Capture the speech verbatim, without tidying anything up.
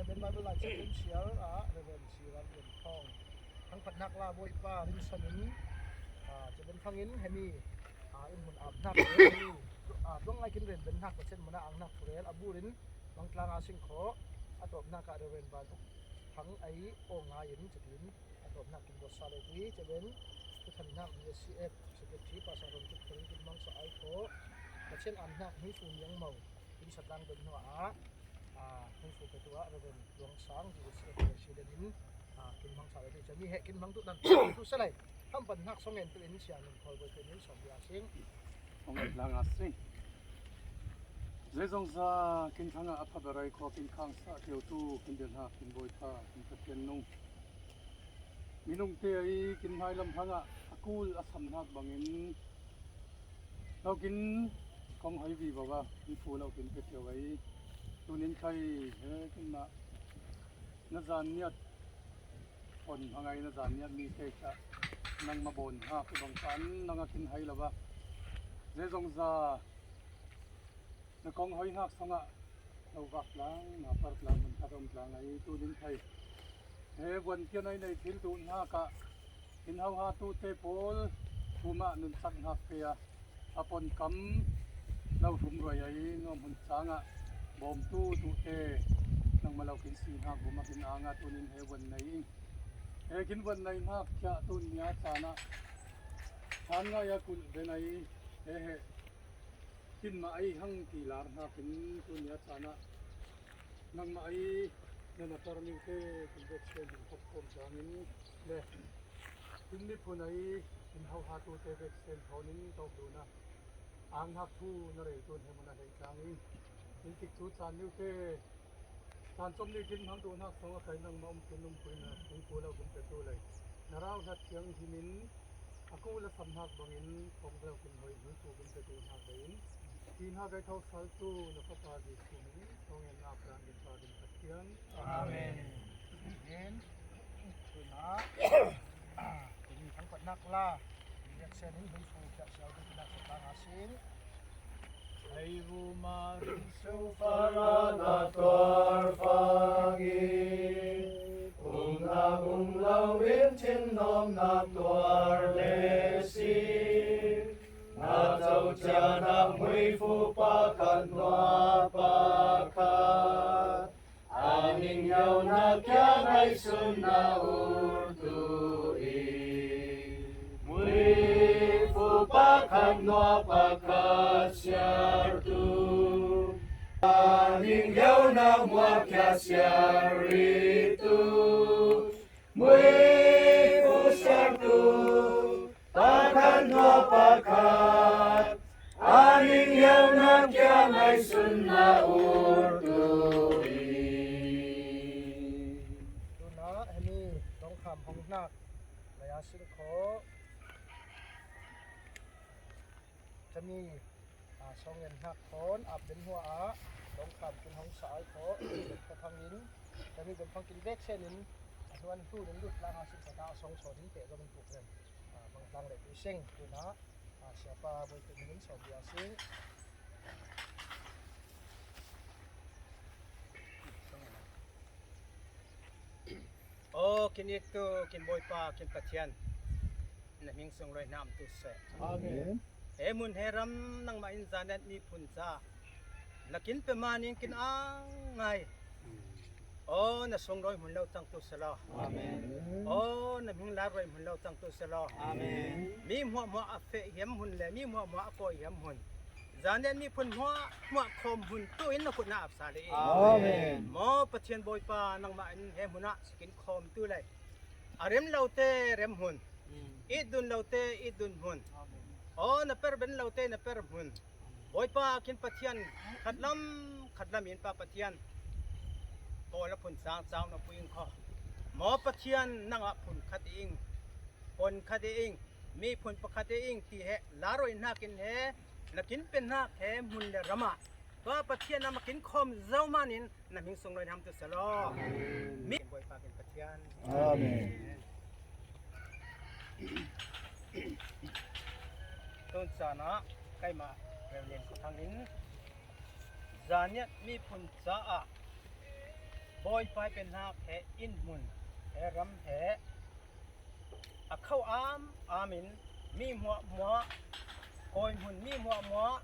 Len Bible Lai Chapel sial ah Reverend Siran Len Thawng. Thangphatnak la Bawipa rinsan in, ah, Chapel thangin hemi, ah, in hun apnak hemi, ah, tuang ngai kin ren bennak Pathian muna angnak thurel a burin Mangtlanga singkhaw a tawpnak ah Reverend Van Uk Thang ai aw ngai in Chapel a tawpnak kin buatsa le tui Chapel thuthannak B S C F Secretary Pastor Ron Kip Thang kin mangsa ai khaw Pathian amnak hmui fu miang mau in satlang ben hnuah ah, ah, hmui fu petu ah Reverend Luang Sang, G S F President in, ah, kin hmang sa le tui cami he kin hmang tu dan tu sa lai. Hampan hnak song en tu in siang in khawl boi tu in song bia sing. Song en lang a sing. Zezong za kin thang a pha berai khaw kin khang sa keu tu kin den ha kin boi tha kin Pathian nung. Minung te ai kin hai lam hang a a kul a sam hnak bangin lo kin kong hoi vivo a in fu lo kin pe keu ai. Tunin khai he kin mah na zan niat pon hangai na zan niat mi te kha nangma bon ha ku bang kan nang a kin hai lo a. Zezong za na kong hoi hnak song ah lo vak lang na par lang mun khat om lang ai tunin khai. He vuan kian ai nei thil tu hnak ah in hau ha tu te pawl kum ah nun sak hnak te a a pon kam lo hrum roi ai nuam hun sang ah bawm tu tu te nangma lo kin si hnak bum a kin ang a tunin he vuan nei ing. He kin vuan nei hnak kia tun nia chan ah chan ngai a kul ben ai he he kin mah ai hang ti lar hnak in tun nia chan ah nangmah ai na na tar mi te kin vek sen in khop khom sang in le kin mi phun ai in hau ha tu te vek sen thawn in tawk dun a ang hnak thu na rei tun he mun a hei tlang in in tik thu chan niu te Tan com ni kin hmang tu hnak song a kai nangmah um kin um puina hung pu lo kin pe tu lei. Na rau hlat thiang himin a ku la sam hnak bangin kong lo kin hoi hmui pu kin pe tu hnak lei in. Ti hnak ai thau sal tu na fapa Jesu min song en nak ran kin pa kin Pathian. Amen. Amen. Tuna tuni thangpatnak la. Reaction in hei fu kiak siau tu kinak sa tang a sin. Hei ru ma rin su fara na tuar fangi. Ung na ung lau in thin nom na tuar le si. Na tau cia na mui fu pa kan nua pa kan. A ning yau na kia ngai sun na ur tu i. Mui fu pakhat nua pakhat siar tu. A ning yau na mua kia siar ri tu. Mui fu siar tu. Pakhat nua pakhat, a ning yau na kia ngai sun na ur tu i. Tuna hemi tongkham hong hnak, naya sin kho. Tami, a, song en hnak khon, ap den hua a, tongkham kin hong sa ai kho, ka thang in, tami gom phang kin bek sen in, a, nuan tu den lut lang a sin sa ta, a song so din pe gom in puk den. A, bang tlang le tu seng, tuna, a, siapa boi tu min song bia seng. Aw, kin it tu, kin Bawipa, kin Pathian, na hming sung roi hnam tu seh. Amen. He mun he ram nangmah in zanet miphun ca na kin pe manin kin ang ngai. Aw, na sung roi hmun lo cang tu selaw. Amen. Aw, na hming lar roi hmun lo cang tu selaw. Amen. Mi hmuahhmuah a feh hiam hmun le mi hmuahhmuah a kawi hiam hmun, zanet miphun hmuahhmuah khawm hmun tu in na kutna ap sa le i. Amen. Maw Pathian Bawipa, nangmah in he hmun ah sikin khawm tu lei. A rem lote rem hmun. Mm. It dun lote it dun hmun. Amen. Aw, na per ben lote na per hmun. Bawipa kin Pathian khatlam, khatlam in Pa Pathian. Pawl a phun sang sang na pu ing kho. Maw Pathian nangah phun khat i ing. Pon khat i ing. Mi phun pakhat i ing ti he. Laroi hnakin he. Na kin pen hnak he hmun le ramah. Pa Pathian amah kin khawm zo manin na hming sung roi hnam tu selaw. Amen. Mi Bawipa kin Pathian. Amen. Tun caan ah keimah Reverend Khuthang in Zaniat miphun caah Bawipa i penhnak he inn hmun, he ram he a kho am am in mi hmuahhmuah, kawi hmun mi hmuahhmuah,